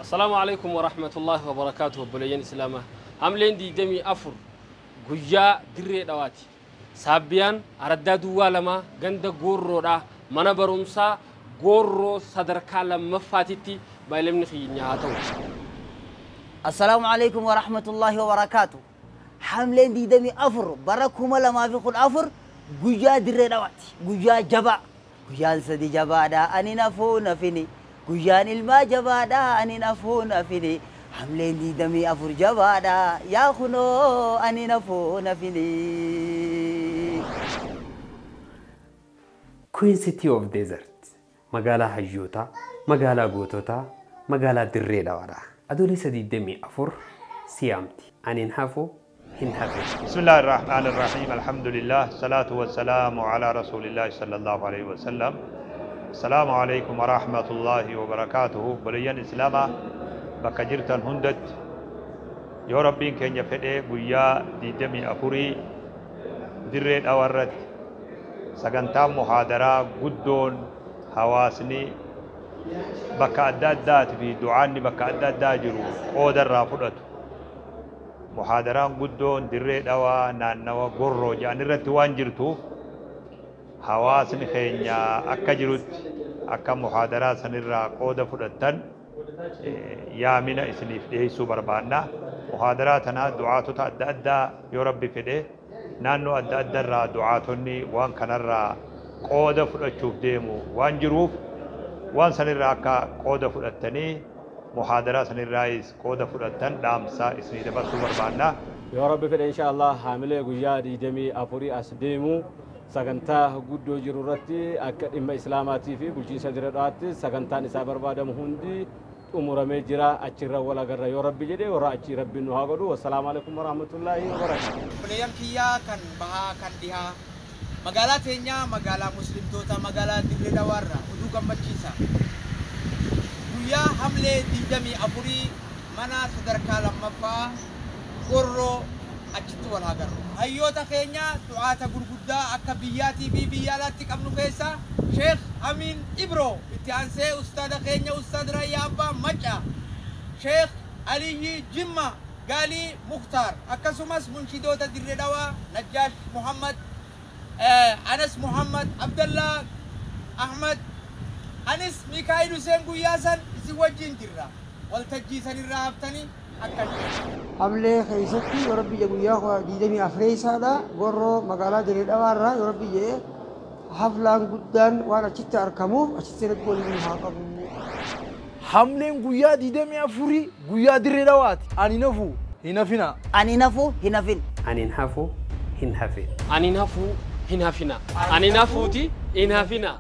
Assalaamu alaikum wa rahmatullahi wa barakaatuh, obboleeyyan Islaamaa. Hamleen 24 guyyaa Dirree Dhawaati. Saabbiyaan araddaa duwwaa 2 ganda Goorroodhaa mana barumsaa Goorroo sadarkaa lammaffaatitti baay'ilamni keenya haa ta'u. Assalaamu alaikum wa rahmatullahi wa barakaatuh. Hamleen 24 bara 2014 guyyaa Dirree Dhawaati. Guyyaa jabaa. Guyyaan sadi jabaadha ani nafuu nafini. Guyyaan ilmaa jabaadha ani nafuu nafini. Hamleen 24 jabaadha yaa kunoo ani nafuu nafini. Queen City of Desert, magaalaa hayyootaa, magaalaa goototaa, magaalaa Dirree Dhawaadha. Adoolessa 24 siyaamti. Ani hin hafu, hin hafe. بسم الله الرحمن الرحيم، الحمد لله، الصلاة والسلام على رسول الله صلى الله عليه وسلم. السلام عليكم ورحمة الله وبركاته. Obboleeyyan Islaamaa bakka jirtan hundatti, yoo Rabbiin keenya fedhee guyyaa 24 Dirree Dhawarratti sagantaa muhaadaraa guddoon hawaasni bakka adda addaati fi du'aanni bakka adda addaa jiru qooda irraa fudhatu. Muhaadaraan guddoon Dirree Dhawaa naannawa Gorroo jedhan irratti waan jirtuuf, hawaasni keenya akka jirutti akka muhaadaraa sanirraa qooda fudhattan yaamina isiniif dhiyeessuu barbaanna. Muhaadaraa tana du'aatota adda addaa, yoo Rabbi fedhe, naannoo adda addaarraa du'aatonni waan kanarraa qooda fudhachuuf deemu waan jiruuf, waan sanirraa akka qooda fudhattanii muhaadaraa sanirraayis qooda fudhattan dhaamsa isinii dabarsuu barbaanna. Yoo Rabbi fedhe, insha Allah, haamilee guyyaa 24 as deemu sagantaa guddoo jiru irratti akka dhimma Islaamaatii fi bulchiinsa Dirree Dhawaatti sagantaan isaa barbaadamu hundi xumuramee jira. Achirra wal agarra yoo Rabbi jedhe. Warra achii Rabbi nu haa godhu. Wassalaamu alaikum warahmatullaahi wabarakaatu. Obboleeyyan kiyyaa kan bahaa, kan dhihaa, magaalaa teenyaa, magaalaa muslimtoota, magaalaa Dirree Dhawaarraa oduu gammachiisa. Guyyaa Hamlee 24 mana sadarkaa lammaffaa Gorroo achitti wal agarru. Hayyoota keenya du'aata gurguddaa akka biyyaatii fi biyya alaatti qabnu keessa Sheekh Amin Ibro, itti aansee ustaada keenya Ustaad Raayyaa Abbaa Macca, Sheekh Aliyyi Jimma, Gaalii Muktaar, akkasumas munshidoota Dirree Dhawaa Najjaash Muhammad, Anas Muhammad, Abdallah Ahmad, anis Mikaa'il Huseen guyyaa san isin wajjin jirra. Waltajjii sanirraa haftanii akka Hamlee keessatti, yoo Rabbi jedhe, guyyaa 24dha Gorroo magaalaa Dirree Dhawaarraa, yoo Rabbi jedhe, haflaan guddaan waan achitti argamuuf achitti Rabbi waliin haa qabu. Hamleen guyyaa 24 guyyaa Dirree Dhawaati. Ani nafu hin hafina. Ani nafu hin hafin. Ani hin hafu, hin hafin. Ani hin hafu, hin hafina. Ani nafuuti hin hafina.